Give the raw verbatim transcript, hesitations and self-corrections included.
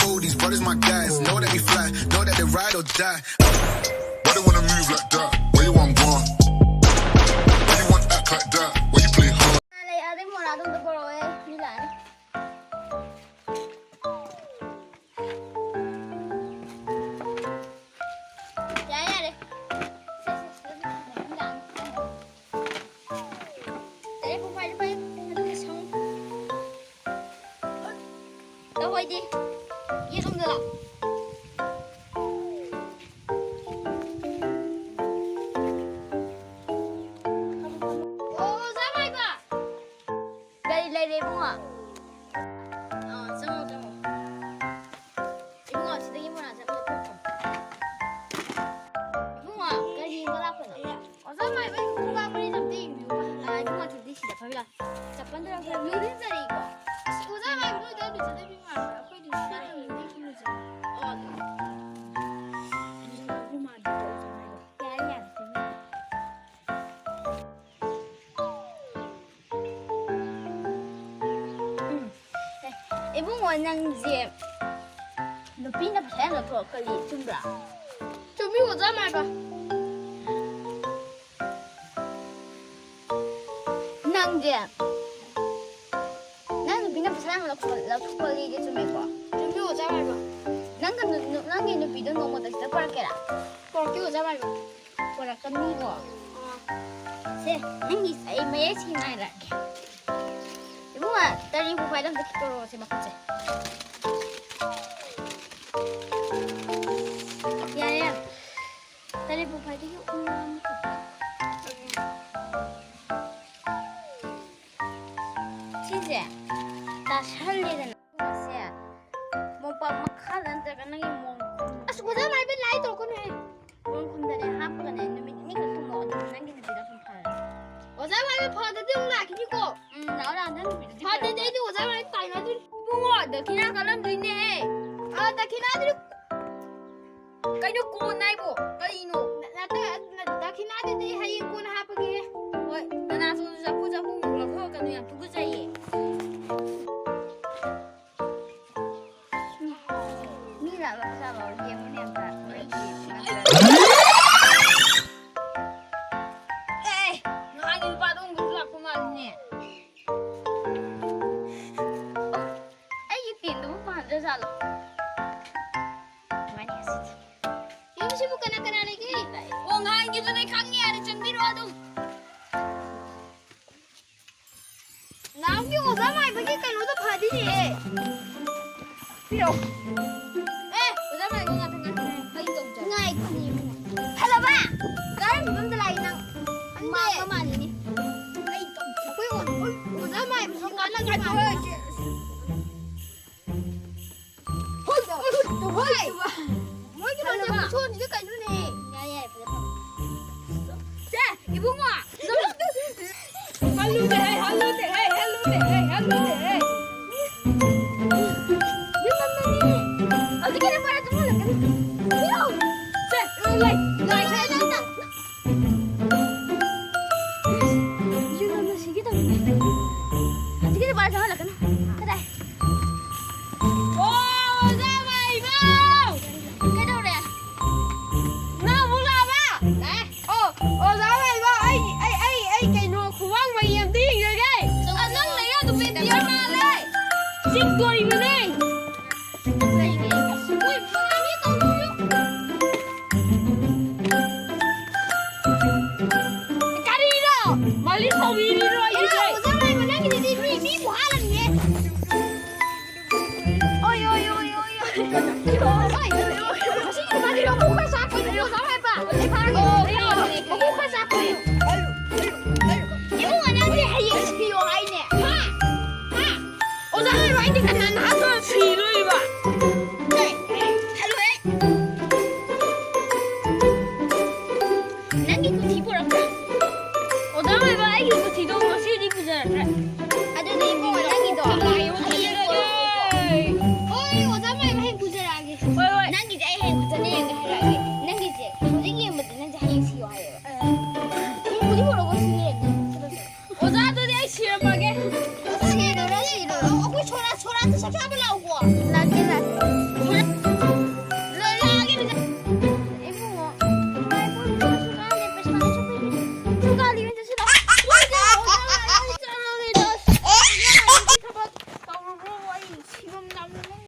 Oh, these brothers my guys. Know that we fly, know that they ride or die. Why they wanna move like that? Why you want one? Why you want act like that? Why you play hard? ꯂꯩ, ꯑꯗꯩ ꯃꯣꯔꯥꯗꯣ ꯑꯝꯇ ꯄꯨꯔꯛꯑꯣꯍꯦ, ꯃꯤ ꯂꯥꯛꯑꯅꯤ꯫ ꯌꯥꯔꯦ, ꯌꯥꯔꯦ꯫ ꯁꯦ, ꯁꯦ, ꯁꯤꯗ ꯃꯤ ꯂꯥꯛꯑꯅꯤ꯫ ꯇꯔꯦꯠ ꯄꯨꯡ ꯐꯥꯏꯗ ꯄꯥꯏꯌꯨ, ꯑꯗꯨꯒ ꯁꯪꯉꯨ꯫ ꯇꯧꯍꯣꯏꯗꯤ꯫ ꯌꯦꯠꯂꯣꯝꯗ ꯂꯥꯛꯑꯣ꯫ ꯑꯣ, ꯑꯣꯖꯥ ꯃꯥꯏꯕ꯫ ꯀꯔꯤ ꯂꯩꯔꯦ ꯏꯕꯨꯡꯉꯣ? ꯑꯥ, ꯆꯪꯉꯣ, ꯆꯪꯉꯣ꯫ ꯏꯕꯨꯡꯉꯣ, ꯁꯤꯗꯒꯤ ꯃꯣꯔꯥꯁꯦ ꯑꯝꯇ ꯄꯨꯔꯛꯑꯣ꯫ ꯏꯕꯨꯡꯉꯣ, ꯀꯔꯤ ꯌꯦꯡꯕ ꯂꯥꯛꯄꯅꯣ? ꯑꯣꯖꯥ ꯃꯥꯏꯕ, ꯑꯩ ꯈꯣꯡꯒꯥꯎ ꯐꯨꯔꯤꯠ ꯑꯝꯇ ꯌꯦꯡꯕꯤꯌꯨꯕ꯫ ꯑꯥ, ꯏꯕꯨꯡꯉꯣ, ꯑꯗꯨꯗꯤ ꯁꯤꯗ ꯐꯝꯃꯤꯟꯅ꯫ ꯆꯄꯜꯗꯨ ꯂꯧꯊꯣꯛ-, ꯂꯨꯗꯤꯟꯖꯔꯤꯀꯣ꯫ ꯑꯁ, ꯑꯣꯖꯥ ꯃꯥꯏꯕ, ꯅꯣꯏꯗ ꯂꯨꯖꯗꯕꯤ ꯃꯥꯟꯕ꯭ꯔꯥ? ꯑꯩꯈꯣꯏꯗꯤ ꯁ꯭ꯋꯥꯏꯗ ꯂꯨꯗꯦ, ꯂꯨꯖꯩ꯫ ꯑꯣ, ꯑꯗꯨ꯫ ꯂꯨꯖꯗꯕꯤ ꯃꯥꯟꯕ꯭ꯔꯥ, ꯑꯣꯖꯥ ꯃꯥꯏꯕ? ꯌꯥꯔꯦ, ꯌꯥꯔꯦ, ꯆꯪꯉꯣ꯫ ꯎꯝ꯫ ꯑꯦ, ꯏꯕꯨꯡꯉꯣ, ꯅꯪꯁꯦ ꯅꯨꯄꯤꯅ ꯄꯩꯁꯥ ꯌꯥꯝ ꯂꯧꯊꯣꯛꯀꯜꯂꯤ, ꯆꯨꯝꯕ꯭ꯔꯥ? ꯆꯨꯝꯃꯤ, ꯑꯣꯖꯥ ꯃꯥꯏꯕ꯫ ꯅꯪꯁꯦ, ꯅꯪ ꯅꯨꯄꯤꯅ ꯄꯩꯁꯥ ꯌꯥꯝ ꯂꯧꯊꯣꯛ-, ꯂꯧꯊꯣꯛꯀꯜꯂꯤꯁꯦ ꯆꯨꯝꯃꯦꯀꯣ? ꯆꯨꯝꯃꯤ, ꯑꯣꯖꯥ ꯃꯥꯏꯕ꯫ ꯅꯪꯒ ꯅꯨ-, ꯅꯨ-, ꯅꯪꯒꯤ ꯅꯨꯄꯤꯗꯣ ꯅꯣꯡꯃꯇ ꯁꯤꯗ ꯄꯨꯔꯛꯀꯦꯔꯥ? ꯄꯨꯔꯛꯀꯦ, ꯑꯣꯖꯥ ꯃꯥꯏꯕ꯫ ꯄꯨꯔꯛꯀꯅꯤꯀꯣ꯫ ꯑꯥ꯫ ꯁꯦ, ꯅꯪꯒꯤ ꯑꯩ ꯃꯌꯦꯛ ꯁꯦꯡꯅ ꯍꯥꯏꯔꯛꯀꯦ꯫ ꯏꯕꯨꯡꯉꯣ, ꯇꯔꯤ ꯄꯨꯄꯥꯏꯗ ꯑꯝꯇ ꯈꯤꯛꯇꯣꯔꯛꯑꯣ, ꯁꯦ, ꯃꯈꯨꯠꯁꯦ꯫ ꯌꯥꯔꯦ, ꯌꯥꯔꯦ꯫ ꯇꯔꯤ ꯄꯨꯄꯥꯏꯗꯒꯤ ꯎ ꯁꯤꯁꯦ ꯇꯥꯁꯜꯂꯦꯗꯅ, ꯁꯦ ꯃꯣꯝꯄꯥꯛ ꯃꯈꯥꯗ ꯅꯠꯇ꯭ꯔꯒ ꯅꯪꯒꯤ ꯃꯣꯟ ꯈꯨꯝ-, ꯑꯁ, ꯑꯣꯖꯥ ꯃꯥꯏꯕ ꯂꯥꯏ ꯇꯧꯔꯛꯀꯅꯨꯍꯦ꯫ ꯃꯣꯟ ꯈꯨꯝꯗꯅꯦ ꯍꯥꯞꯄꯒꯅꯦ, ꯅꯨꯃꯤꯠ ꯅꯤꯅꯤꯈꯛ ꯊꯝꯃꯣ, ꯑꯗꯨꯗꯤ ꯅꯪꯒꯤ ꯅꯨꯄꯤꯗꯣ ꯑꯗꯨꯝ ꯐꯔꯅꯤ꯫ ꯑꯣꯖꯥ ꯃꯥꯏꯕ ꯐꯗꯗꯤ ꯑꯃꯨꯛ ꯂꯥꯛꯈꯤꯅꯤꯀꯣ꯫ ꯎꯝ, ꯂꯥꯛꯑꯣ, ꯂꯥꯛꯑꯣ, ꯅꯪ ꯅꯨꯄꯤꯗꯨꯗꯤ ꯐꯔꯅꯤ꯫ ꯐꯗꯗꯤ ꯑꯩꯗꯤ ꯑꯣꯖꯥ ꯃꯥꯏꯕ ꯇꯥꯏꯅꯗꯣꯏꯅꯤ꯫ ꯏꯕꯨꯡꯉꯣ, ꯗꯈꯤꯅꯥ ꯀꯜꯂꯝꯗꯣꯏꯅꯦꯍꯦ꯫ ꯑ, ꯗꯈꯤꯅꯥꯗꯨꯗꯤ ꯀꯩꯅꯣ ꯀꯣꯟ ꯍꯥꯏꯕꯣ? ꯀꯔꯤꯅꯣ? ꯅꯠꯇꯦ, ꯗꯈꯤꯅꯥꯗꯨꯗꯤ ꯍꯌꯦꯡ ꯀꯣꯟꯅ ꯍꯥꯞꯄꯒꯦ꯫ ꯍꯣꯏ, ꯅꯅꯥꯇꯣꯟꯗꯨ ꯆꯐꯨ ꯆꯐꯨ ꯂꯧꯊꯣꯛꯀꯅꯨ, ꯌꯥꯝ ꯇꯨꯀꯠꯆꯩꯌꯦ꯫ ꯁꯤꯕꯨ ꯀꯅꯥ ꯀꯅꯥ ꯂꯩꯒꯦ? ꯑꯣ, ꯉꯍꯥꯟꯒꯤꯗꯨꯅꯦ, ꯈꯪꯉꯦ, ꯌꯥꯔꯦ, ꯆꯪꯕꯤꯔꯣ ꯑꯗꯨꯝ꯫ ꯅꯍꯥꯟꯒꯤ ꯑꯣꯖꯥ ꯃꯥꯏꯕꯒꯤ ꯀꯩꯅꯣꯗꯣ ꯐꯗꯤꯅꯦ꯫ ꯄꯤꯔꯛꯑꯣ꯫ ꯑꯦ, ꯑꯣꯖꯥ ꯃꯥꯏꯕ ꯉꯥꯛꯇ ꯉꯥꯏꯈꯣ꯫ ꯑꯩ ꯇꯧꯖꯔꯦ꯫ ꯉꯥꯏꯈꯣꯅꯦ꯫ ꯍꯜꯂꯕ? ꯀꯔꯝꯕ ꯐꯤꯕꯝꯗ ꯂꯥꯛꯏ ꯅꯪ? ꯈꯪꯗꯦ꯫ ꯃꯥꯡꯕ ꯃꯥꯜꯂꯤꯅꯦ꯫ ꯑꯩ ꯇꯧꯖꯔꯦ꯫ ꯑꯩꯈꯣꯏ ꯑꯣ-, ꯑꯣ-, ꯑꯣꯖꯥ ꯃꯥꯏꯕꯁꯨ ꯀꯥꯟꯅꯕ ꯃꯥꯜꯂꯦ꯫ ꯍꯣꯏ, ꯍꯣꯏ, ꯍꯣꯏ꯫ ꯃꯣꯏꯒꯤ ꯃꯥꯟꯅꯕ ꯁꯣꯟꯁꯤꯗꯤ ꯀꯩꯅꯣꯅꯦ? ꯌꯥꯏ, ꯌꯥꯏ, ꯐꯖ ꯐꯖ꯫ ꯁꯦ, ꯏꯕꯨꯡꯉꯣ, ꯍꯜꯂꯨꯅꯦ, ꯍꯦ, ꯍꯜꯂꯨꯅꯦ, ꯍꯦ, ꯍꯜꯂꯨꯅꯦ, ꯍꯦ, ꯍꯜꯂꯨꯅꯦ, ꯍꯦ꯫ ꯌꯨꯝ ꯅꯝꯃꯅꯤ꯫ ꯍꯧꯖꯤꯛꯀꯤꯗꯤ ꯄꯨꯔꯥ ꯆꯨꯝꯍꯜꯂꯛꯀꯅꯤ꯫ ꯌꯣ! ꯁꯦ, ꯂꯩ, ꯂꯩ, ꯂꯩ, ꯂꯩ, ꯂꯩ꯫ ꯌꯨꯝ ꯅꯝꯃ ꯁꯤꯒꯦ ꯇꯧꯔꯤꯅꯦ꯫ ꯍꯧꯖꯤꯛꯀꯤꯗꯤ ꯄꯨꯔꯥ ꯆꯨꯝꯍꯜꯂꯛꯀꯅꯤ꯫ ꯀꯗꯥꯏ? ꯑꯣ, ꯑꯣꯖꯥ ꯃꯥꯏꯕ! ꯀꯩꯗꯧꯔꯦ? ꯅꯪ ꯑꯃꯨꯛ ꯂꯥꯛꯑꯕ? ꯂꯥꯛꯑꯦ꯫ ꯑꯣ, ꯑꯣꯖꯥ ꯃꯥꯏꯕ, ꯑꯩ, ꯑꯩ, ꯑꯩ, ꯑꯩ ꯀꯩꯅꯣ ꯈꯨꯕꯥꯡ ꯃꯩ ꯑꯝꯇ ꯌꯦꯡꯖꯒꯦ꯫ ꯑ, ꯅꯪ ꯅꯌꯥꯗꯨ ꯄꯦꯟꯇꯤꯌꯔ ꯃꯥꯜꯂꯦ꯫ ꯆꯤꯡ ꯀꯣꯏꯕꯅꯦ꯫ ꯀꯔꯤꯅꯣ? ꯃꯥꯂꯤꯁ ꯇꯧꯕꯤꯔꯤꯔꯣ ꯑꯩꯒꯤꯁꯦ? ꯑꯣꯖꯥ ꯃꯥꯏꯕ, ꯅꯪꯒꯤꯗꯨꯗꯤ ꯃꯤ, ꯃꯤꯕꯨ ꯍꯥꯠꯂꯅꯤꯌꯦ꯫ ꯑꯣꯏ, ꯑꯣꯏ, ꯑꯣꯏ, ꯑꯣꯏ, ꯑꯣꯏ꯫ ꯑꯣꯏ, ꯑꯣꯏ, ꯑꯣꯏ, ꯑꯣꯏ꯫ ꯁꯤꯒꯤ ꯃꯥꯗꯤ ꯃꯀꯣꯛ ꯈꯔ ꯆꯥꯛꯄꯅꯤ, ꯑꯣꯖꯥ ꯍꯥꯏꯕ꯫ ꯑꯩ ꯐꯥꯔꯒꯦ꯫ ꯑꯣ, ꯌꯥꯎꯔꯦ꯫ ꯃꯀꯣꯛ ꯈꯔ ꯆꯥꯛꯄꯅꯤ꯫ ꯏꯕꯨꯡꯉꯣ, ꯅꯪꯗꯤ ꯍꯌꯦꯡ ꯁꯤꯕꯤꯌꯣ ꯍꯥꯏꯅꯦ꯫ ꯍꯥ? ꯍꯥ? ꯑꯣꯖꯥ ꯍꯥꯏꯕ, ꯑꯩꯗꯤ ꯀꯅꯥꯅ ꯍꯥꯠ-,